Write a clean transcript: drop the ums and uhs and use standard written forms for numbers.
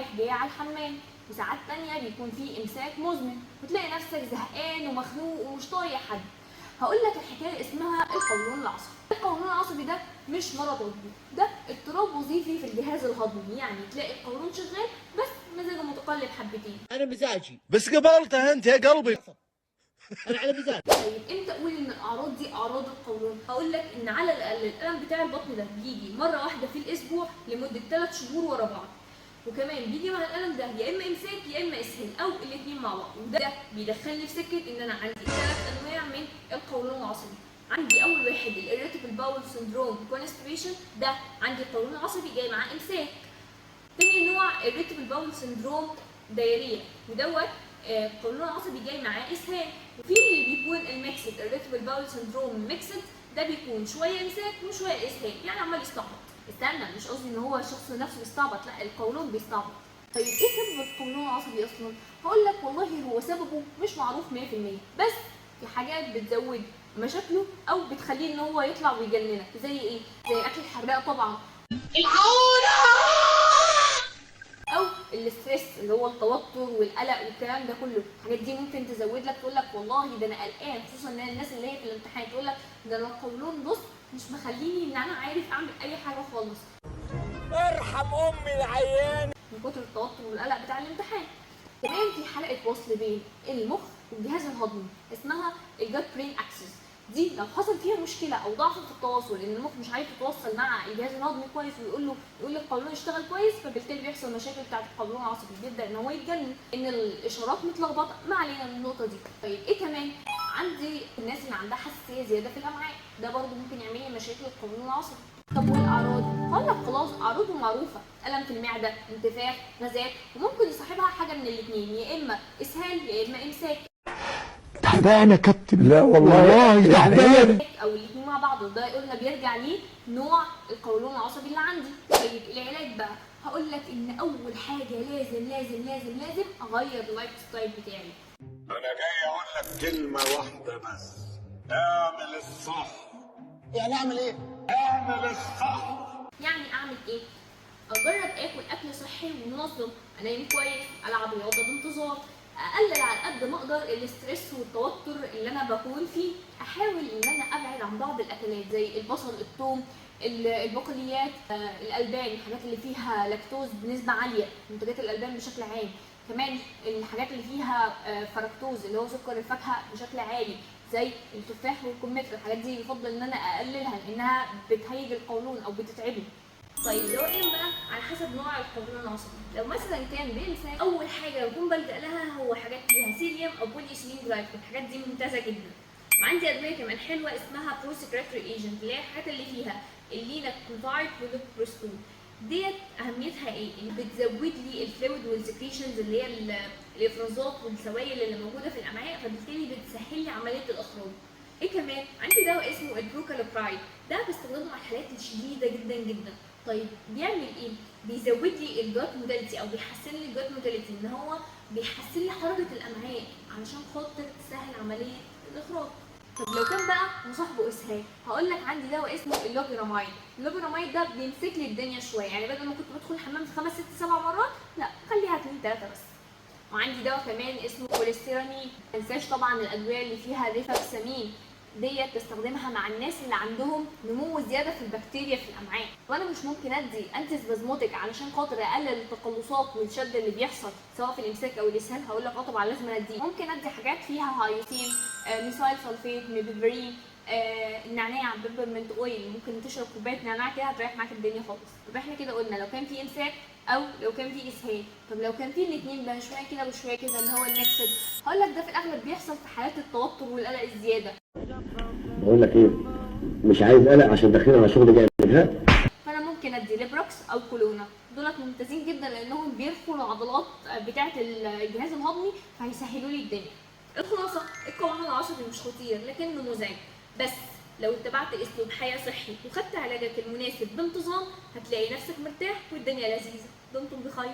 رايح جاي على الحمام، وساعات تانية بيكون في امساك مزمن وتلاقي نفسك زهقان ومخنوق ومش طايق حد. هقول لك الحكاية اسمها القولون العصبي. القولون العصبي ده مش مرض عضوي، ده اضطراب وظيفي في الجهاز الهضمي، يعني تلاقي القولون شغال بس مزاجه متقلب حبتين. انا مزاجي بس قبلته انت يا قلبي. انا على مزاجي. طيب امتى اقول ان الاعراض دي اعراض القولون؟ هقول لك ان على الاقل الالم بتاع البطن ده بيجي مرة واحدة في الاسبوع لمدة 3 شهور ورا بعض، وكمان بيجي مع الالم ده يا اما امساك يا اما اسهال او الاثنين مع بعض، وده بيدخلني في سكة ان انا عندي 3 انواع من القولون العصبي. عندي اول واحد ال irritable bowel syndrome constipation، ده عندي القولون العصبي جاي معاه امساك. تاني نوع irritable bowel syndrome diarrhea، ودوت قولون عصبي جاي معاه اسهال. وفي اللي بيكون ال mixed irritable bowel syndrome mixed، ده بيكون شوية امساك وشوية اسهال، يعني عمال يستعبط. استنى، مش قصدي ان هو الشخص نفسه بيستعبط، لا القولون بيستعبط. طيب ايه سبب القولون العصبي اصلا؟ هقول لك والله هو سببه مش معروف 100%، بس في حاجات بتزود مشاكله او بتخليه ان هو يطلع ويجننك. زي ايه؟ زي اكل الحراق طبعا، او ال stress اللي هو التوتر والقلق والكلام ده كله. الحاجات دي ممكن تزود لك، تقول لك والله ده انا قلقان، خصوصا ان الناس اللي هي في الامتحان تقول لك ده انا القولون بص مش مخليني ان انا عارف اعمل اي حاجة خالص، ارحم امي العيان من كتر التوتر والقلق بتاع الامتحان. كمان في حلقة وصل بين المخ والجهاز الهضمي اسمها ال gut brain axis، دي لو حصل فيها مشكلة او ضعف في التواصل، ان المخ مش عارف يتواصل مع الجهاز الهضمي كويس ويقول له يقول للقولون اشتغل كويس، فبالتالي بيحصل مشاكل بتاعه القولون العصبي، بيبدا ان هو يتجنن، ان الاشارات متلخبطه. ما علينا من النقطة دي. طيب ايه كمان؟ عندي الناس اللي عندها حساسية زيادة في الامعاء، ده برضو ممكن يعمل لي مشاكل القولون العصبي. طب والاعراض؟ هقول لك خلاص اعراضه معروفة، الم في المعدة، انتفاخ، غازات، وممكن يصاحبها حاجة من الاثنين، يا اما اسهال يا اما امساك. تعبان يا كابتن. لا والله تعبان. او الاثنين مع بعض، وده قلنا بيرجع ليه نوع القولون العصبي اللي عندي. طيب العلاج بقى، هقول لك ان اول حاجة لازم لازم لازم لازم اغير ال lifestyle بتاعي. انا جاي اقول لك كلمة واحدة بس، اعمل الصح. يعني اعمل ايه؟ اعمل الصح. يعني اعمل ايه؟ اجرب اكل اكل صحي ومنظم، انام كويس، العب رياضة بانتظام، اقلل على قد ما اقدر ال stress والتوتر اللي انا بكون فيه، احاول ان انا ابعد عن بعض الاكلات زي البصل، الثوم، البقوليات، الالبان، الحاجات اللي فيها لاكتوز بنسبة عالية، منتجات الالبان بشكل عام، كمان الحاجات اللي فيها فركتوز اللي هو سكر الفاكهة بشكل عالي زي التفاح والكمثرى، الحاجات دي يفضل ان انا اقللها لانها بتهيج القولون او بتتعبه. طيب لو ايه بقى على حسب نوع القولون العصبي، لو مثلا كان بإمساك، اول حاجة بكون بلجأ لها هو حاجات فيها psyllium او polyethylene glycol، الحاجات دي ممتازة جدا. وعندي ادوية كمان حلوة اسمها pro-secretory agent، اللي هي الحاجات اللي فيها ال linaclotide وال lubiprostone. ديت اهميتها ايه؟ ان بتزود لي ال fluid وال secretions اللي هي الافرازات والسوائل اللي موجودة في الامعاء، فبالتالي بتسهل لي عملية الاخراج. ايه كمان؟ عندي دواء اسمه ال prucalopride، ده بستخدمه مع الحالات الشديدة جدا جدا. طيب بيعمل ايه؟ بيزود لي ال gut motility او بيحسن لي ال gut motility، ان هو بيحسن لي حركة الامعاء علشان خاطر تسهل عملية الاخراج. طب لو كان بقى مصاحبه اسهال، هقول لك عندي دواء اسمه ال loperamide. ال loperamide ده بيمسك لي الدنيا شوية، يعني بدل ما كنت بدخل الحمام في 5 6 7 مرات، لا خليها 2 3 بس. وعندي دواء كمان اسمه cholestyramine. ما تنساش طبعا الادوية اللي فيها rifaximin، ديت تستخدمها مع الناس اللي عندهم نمو زيادة في البكتيريا في الامعاء. وانا مش ممكن ادي antispasmodic علشان خاطر اقلل التقلصات والشد اللي بيحصل سواء في الامساك او الاسهال، هقول لك اه طبعا لازم اديه. ممكن ادي حاجات فيها hyoscine، methyl sulfate، mebeverine، النعناع، peppermint oil، ممكن تشرب كوباية نعناع كده هتريح معاك الدنيا خالص. طب احنا كده قلنا لو كان في امساك او لو كان في اسهال. طب لو كان في الاثنين بقى، شوية كده وشوية كده، اللي هو ال mixed، هقول لك ده في الاغلب بيحصل في حالات التوتر والقلق الزيادة. بقول لك ايه، مش عايز قلق عشان داخلين على شغل جامد. ها؟ فانا ممكن ادي Librax او Colona، دولت ممتازين جدا لانهم بيرخوا العضلات بتاعه الجهاز الهضمي فهيسهلوا لي الدنيا. الخلاصة، القولون العصبي مش خطير لكنه مزعج، بس لو اتبعت اسلوب حياة صحي وخدت علاجك المناسب بانتظام هتلاقي نفسك مرتاح والدنيا لذيذة. دمتم بخير.